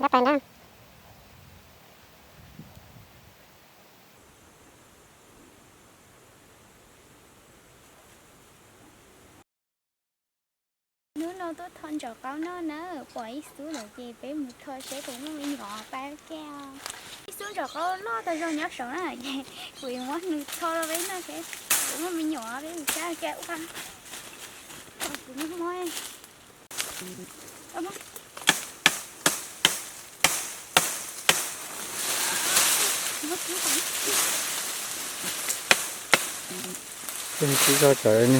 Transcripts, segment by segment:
Nrab pais nrab. Hnub no tuaj tho ntsaum qaub noj na, pom ib xub lawm ces peb mus tho seb puas muaj me nyuam pab ke. Ib xub ntsaum qaub loj tag zog nyob saud na, ces kuv yuav muab nws tho rau peb noj seb puas muaj me nyuam, peb mus saib ke ua. Kuv muab Tsis tso tsawv ni.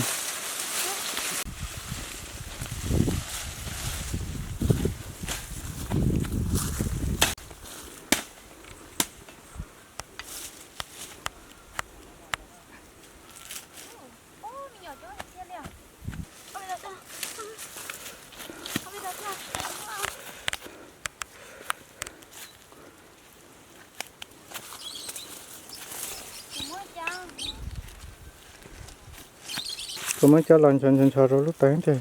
Koj muab coj los ncho ncho ncho rau lub tawv ntag.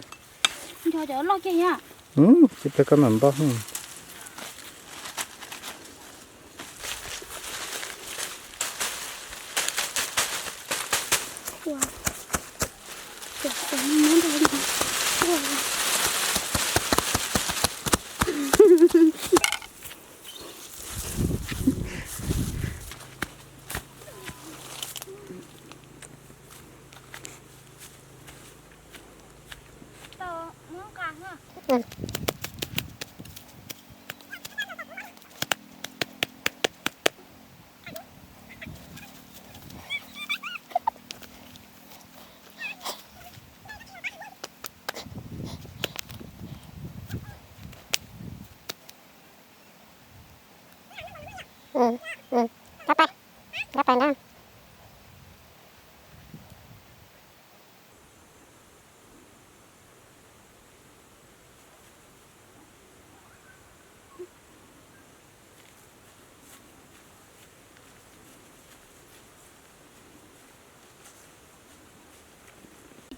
Ncho cov loj kiag yom. Tsis tau koj mam npaj. Nrab pais, nrab pais nrab.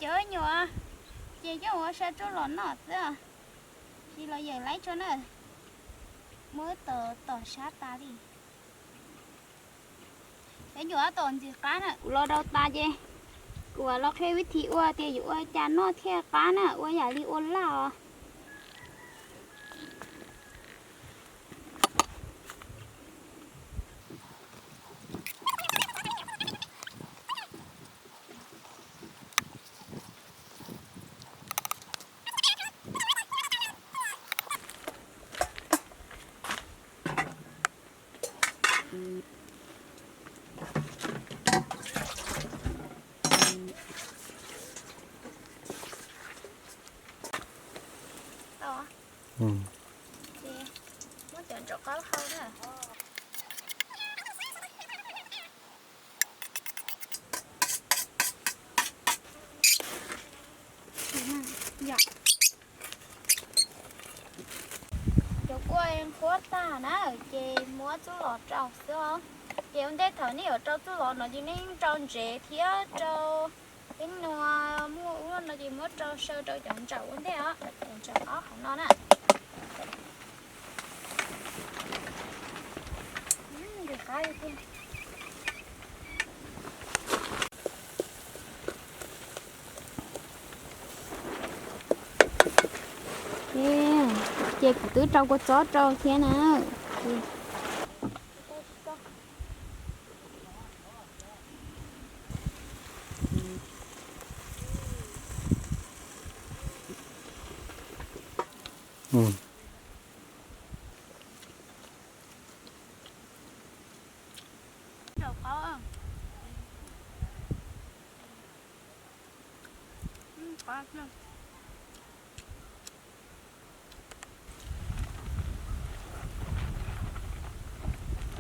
Cov nyuam ces coj ua sa rau los noj xwb, tsis los yawm laib tso na. Muab tom tom sab tas li. Cov nyuam tom ntxim qab na, kuv los rau tas ces kuv los qhia vib thim ua tias yuav ua cas noj thiaj qab na, ua yam li ua laj os. Tau. Ces muab cov ntsaum qaub hau na. Cov kua qhuav tag na, ces muab txuj lom rau xwb os. Ces ua ntej thaum nej yuav rau txuj lom no ces nej rau ntsev thiab rau peb nua muaj ub no ces muab rau saw rau cov ntsaum ua ntej os, cov ntsaum qaub hauv no na. Ces kuv twb rau kua txob rau thiab na.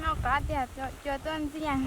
Noj qab tiag, cua tuaj ntxiag.